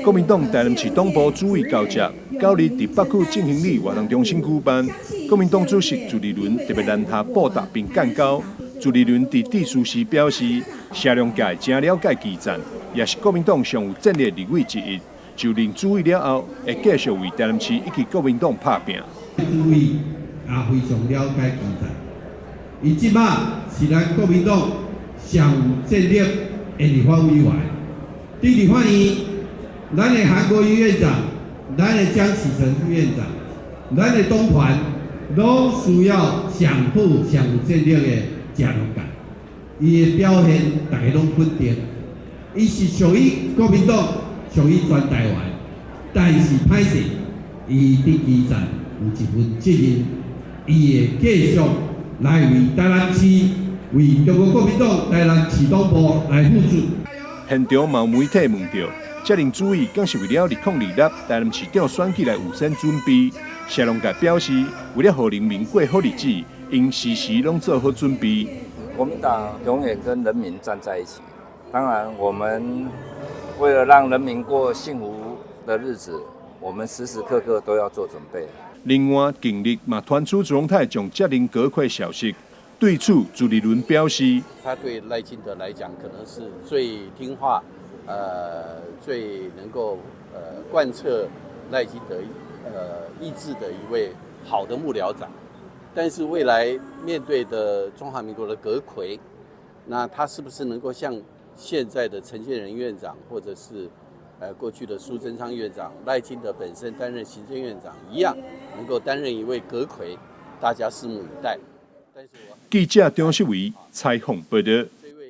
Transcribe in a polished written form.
國民黨台南市黨部主委交接，九日佇北區正興里活動中心舉辦。國民黨主席朱立倫特別南下布達並建交。朱立倫佇致辭時表示，謝龍介誠了解基層，也是國民黨上有戰力立委之一。就任主委了後，會繼續為台南市以及國民黨拍拚。主委也非常了解基層，伊這馬是咱國民黨上有戰力的立法委員。佇立法院，咱的韓國瑜院長，咱的江啟臣副院長，咱的黨團，攏需要上好、上有戰力的謝龍介。伊的表現，大家攏肯定。伊是屬於國民黨，屬於全台灣，但是歹勢，伊佇基層有一份責任，伊會繼續來為台南市、為中國國民黨台南市黨部來付出。現場嘛有媒體問著，這任主委敢是為了2026台南市長選舉來預先準備？謝龍介表示，為了予人民過好日子，應時時攏做好準備。國民黨永遠跟人民站在一起。當然，我們為了讓人民過幸福的日子，我們時時刻刻都要做準備。另外，近日嘛傳出卓榮泰將接任閣揆消息，對此朱立倫表示，他對賴清德來講，可能是最聽話，最能夠貫徹賴清德意志的一位好的幕僚長。但是未來面對的中華民國的閣揆，那他是不是能夠像現在的陳建仁院長，或者是過去的蘇貞昌院長、賴清德本身擔任行政院長一樣，能夠擔任一位閣揆，大家拭目以待。記者張世維採訪報道。